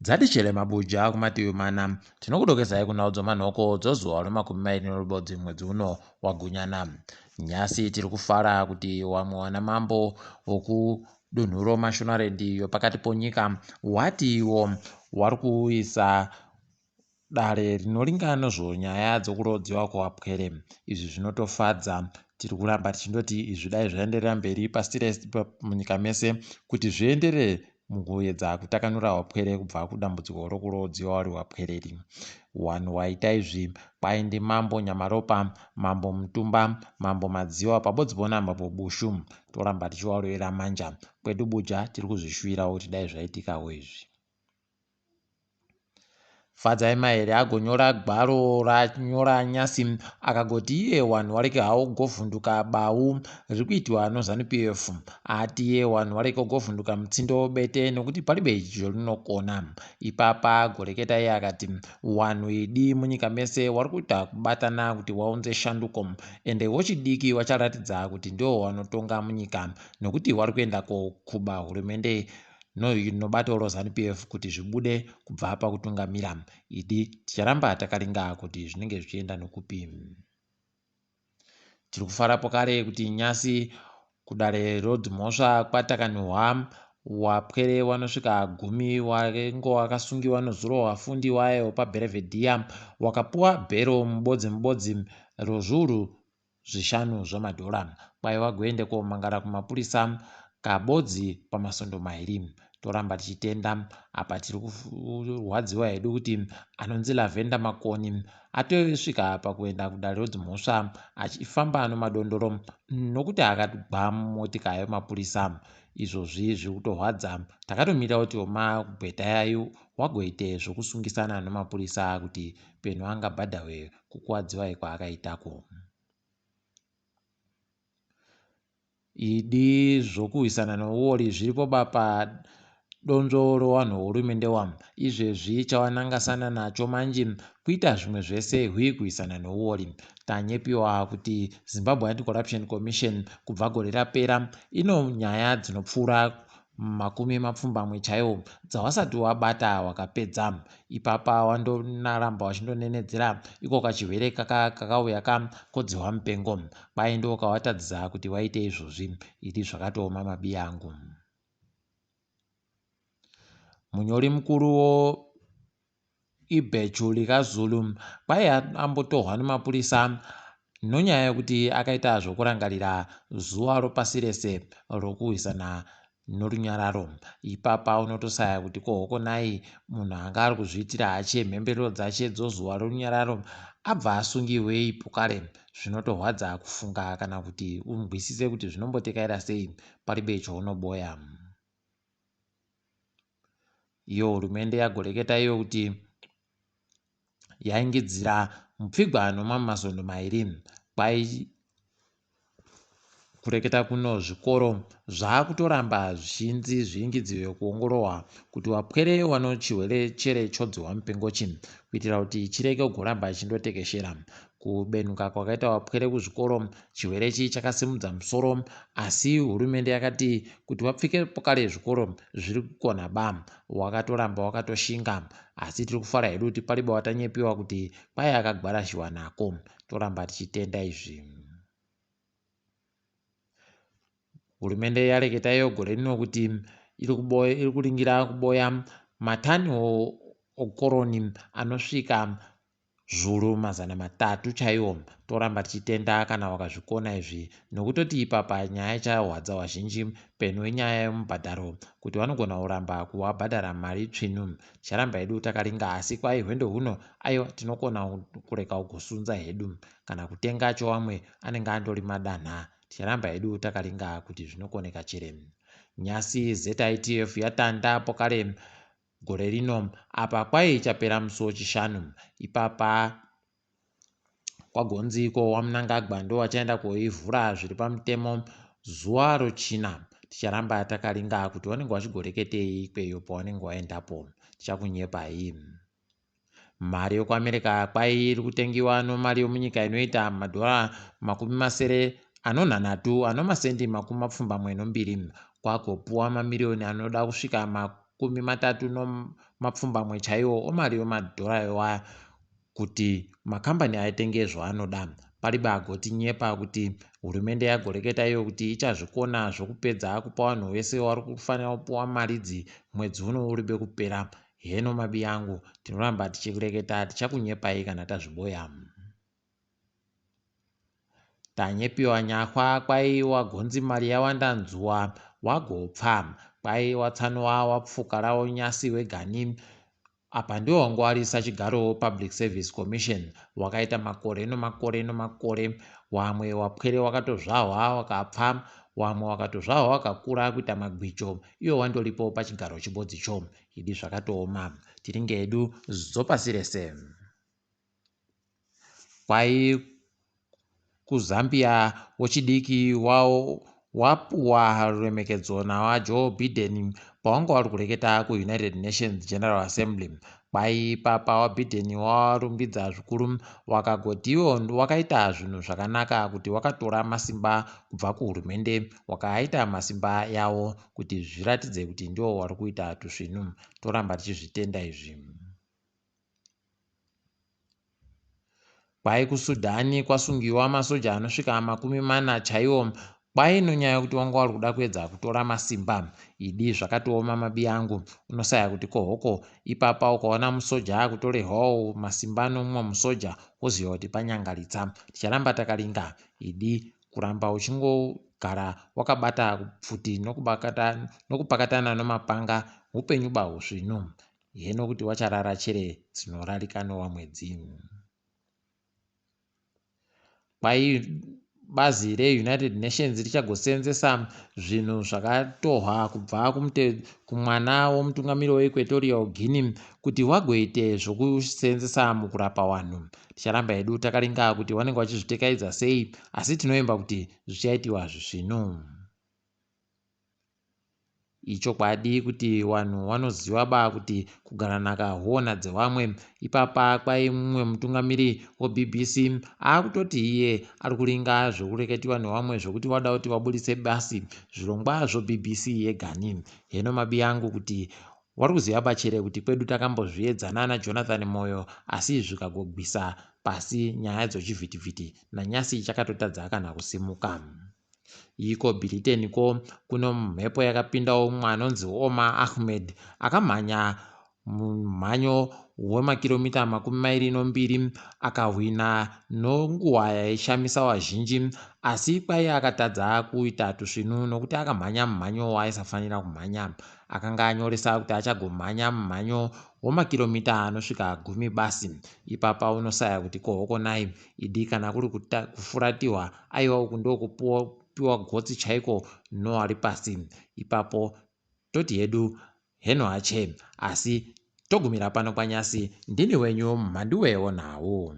Dzatichele mabuja kumativi mana, tinokudokezai kunhau dzomanhoko dzozuva remakumi mairi nerubodzi mwedzi uno waGunyana. Nyasi tiri kufara kuti wamwe wana mambo wokudunhu roMashonaland yopakati ponyika watiwo wari kuisa dare rinoringa nezvonyaya dzokurodziwa kwevapwere. Izvi zvinotofadza. Tiri kuramba tichindoti izvi dai zvaenderera mberi pasi rese munyika mese kuti zvienderere mukuedza kutakanura vapwere kubva kudambudziko rokurodziwa vari vapwereri. Wanhu waita izvi kwai ndimambo Nyamaropa, Mambo Mutumba, Mambo Madziwa pabodzipo naMambo Bushu. Toramba tichivarovera manja. Kwedu Buja tiri kuzvishuwirawo kuti dai zvaitikawo izvi. Fadzai Mahere agonyora gwaro ranyora nyasi akagoti iye wanhu wareke hawo govhunduka bau riri kuitiwa noZanu PF. Ati iye wanhu wareke govhunduka mutsindo bete nokuti paribe zvorinokona. Ipapa agoreketa iye akati wanhu idi munyika mese wari kuita kubatana kuti waunze shanduko ende wochidiki wacharatidza kuti ndiwo wanotonga munyika nokuti wari kuenda kokuba hurumende nobato roZanu PF kuti zvibude kubva pakutungamira. Idi ticharamba takaringa kuti zvinenge zvichienda nokupi. Tiri kufara pokare kuti nyasi kudare rodzimhosva kwatakanihwa wapwere wanosvika gumi wainge wakasungiwa nozuro wafundi wayo paBelvedere wakapuwa bhero mubodzi mubodzi rozviuru zvishanu zvamadhora kwai wagoende komangara kumapurisa kabodzi pamasondo mairi. Toramba tichitenda apa tiri kurwadziwa hedu kuti anonzi Lavender Makoni atosvika pakuenda kudare redzimhosva achifamba nomadondoro nokuti akagwa motika yemapurisa. Izvozvi zviri kutorwadza takatomirira kuti magweta yayo wagoite zvokusungisana nemapurisa kuti peno angabhadharwe kukuwadziwa kwaakaitako. Idi zvokurwisana nouori zviripo ba padonzvo rowanhu hurumende wa izvezvi chawanangasana nacho manji kuita zvimwe zvese hwi kurwisana nouori. Tanyepiwa kuti Zimbabwe Anti-Corruption Commission kubva gore rapera ino nyaya dzinopfuura makumi mapfumbamwe chaiwo dzawasati wabata wakapedza. Ipapa wandonaramba wachindonenedzera iko kachirwere kaka kakauya ka kodzihwa mupengo kwai ndokawatadzisa kuti waite izvozvi idi zvakatooma mabiya angu. Munyori mukuru wo Ibhetshu likaZulu kwai ambotohwa nemapurisa nonyaya yekuti akaita zvokurangarira zuva ropasi rese rokurwisana norunyararo. Ipapa unotosaya kuti ko hokonai munhu anga ari kuzviitira hache mhemberero dzache dzozuva rorunyararo abva asungiwei pokare. Zvinotorwadza kufunga kana kuti unzwisise kuti zvinombotekaira sei paribe chaunoboya. Iyo hurumende yagoreketa iyo kuti yaingidzira mupfigwa nomamwe masondo mairi kwai kureketa kuno zvikoro zvaakutoramba zvichinzi zviingidziwe kuongorohwa kuti wapwere wano chirwere chere chodzihwa mupengo chi kuitira kuti chirege kugoramba chindotekeshera. Kubenuka kwakaita vapwere kuzvikoro chirwere ichi chakasimudza musoro asi hurumende yakati kuti vapfike pokare zvikoro zviri kukona ba wakatoramba wakatoshinga asi tiri kufara hedu kuti pariba watanyepiwa kuti kwai akagwarashiwa nako toramba tichitenda izvi. Hurumende yareketa iyo gore rino kuti iri kuringira kuboya matani okoroni anosvika zvuru 300 chaiwo. Toramba tichitenda kana wakazvikona izvi nokutoti ipapa nyaya ichahwadza vazhinji peno inyaya yemubhadharo kuti vanogona kuramba kuwabhadhara mari tsvinu. Ticharamba hedu takaringa asi kwai hwendo huno aiwa tinokona kureka kugosunza hedu kana kutenga chowamwe anenge andori madanha. Ticharamba hedu takaringa kuti zvinokoneka chere. Nyasi ZITF yatanda pokare gore rino apa kwai ichapera musi weChishanu. Ipapa kwagonzi iko waMnangagwa ndowachaenda koivhura zviri pamutemo zuva roChina. Ticharamba takaringa kuti wanenge wachigoreketei ikweyo pawanenge waendapo. Tichakunyepai. Mari yokuAmerica kwai iri kutengiwa nomari yomunyika inoita madhora 60 anonhanhatu anomasendi 82 kwagopuwa mamiriyoni anoda kusvika 35 chaiwo omari yemadhora iwaya kuti makambani atenge zvaanoda. Paribe agotinyepa kuti hurumende yagoreketa iyo kuti ichazvikona zvokupedza kupa vanhu vese vari kufanira kupiwa mari idzi mwedzi uno uribe kupera. Heno mabi angu, tinoramba tichireketa, tichakunyepai kana tazviboya. Tanyepiwa nyahwa kwai wagonzi mari yawanda nzuwa wagopfa, kwai watsanowa wapfuka rawo nyasi wegani. Apa ndiwo wanga wari sachigaro wePublic Service Commission wakaita makore nomakore nomakore. Wamwe wapwere wakatozvahwa wakapfa, wamwe wakatozvahwa wakakura kuita magwicho, iwo wandoripo pachigaro chibodzicho. Idi zvakatooma. Tiringe hedu zopasi rese. Kwai kuZambia wechidiki wapuwa ruremekedzo naVaJoe Biden pawanga wari kureketa kuUnited Nations General Assembly. Kwai ipapa vaBiden warumbidza zvikuru wakagoti iwo wakaita zvinhu zvakanaka kuti wakatora masimba kubva kuhurumende wakaaita masimba yawo kuti zviratidze kuti ndiwo wari kuita tusvinu. Toramba tichizvitenda izvi. Kwai kuSudan kwasungiwa masoja anosvika 40 chaiwo kwai nonyaya yekuti wanga wari kuda kuedza kutora masimba. Idi zvakatooma mabi angu, unosaya kuti kohoko ipapa ukaona musoja akutorehwawo masimba nomumwe musoja woziva kuti panyangaritsa. Ticharamba takaringa idi kuramba uchingogara wakabata pfuti nokupakatana nomapanga hupenyu ba husvinu. Heno kuti wacharara chere dzinorarika nowamwedzi. Kwai bazi reUnited Nations richagoseenzesa zvinhu zvakatohwa kubva kumwana womutungamiri weEquatorial Guinea kuti wagoite zvokuseenzesa mukurapa vanhu. Ticharamba hedu takaringa kuti vanenge vachizvitekaidza sei, asi tinoimba kuti zvichaitiwa zvisvinu. Ichokwadi kuti wanhu wanoziwa ba kuti kugara nhaka huona dzewamwe. Ipapa kwai mumwe mutungamiri weBBC akutoti iye ari kuringa zvekureketiwa newamwe zvekuti wada kuti waburitse basi zvirongwa zvoBBC yegani. Heno mabi angu kuti wari kuziva bachere kuti kwedu takambozviedza nana Jonathan Moyo asi zvikagogwisa pasi nyaya dzochivhitivhiti nanyasi chakatotadza kana kusimuka. Iko Bhiriteni ko kuno mhepo yakapindawo umwe anonzi Omar Ahmed akamhanya mumhanyo wemakiromita 22 akahwina nonguva yaishamisa vazhinji asi kwaiye akatadza kuita tusvinu nokuti akamhanya mumhanyo waaisafanira kumhanya. Akanga anyoresa kuti achagomhanya mumhanyo wemakiromita anosvika gumi basi. Ipapa unosaya kuti kohokonai idi kana kuri kufuratiwa aiwa uku ndokupiwa gotsi chaiko noari pasi. Ipapo toti hedu heno hache asi togumira pano kwanyasi ndini wenyu Mhanduwe wonhau.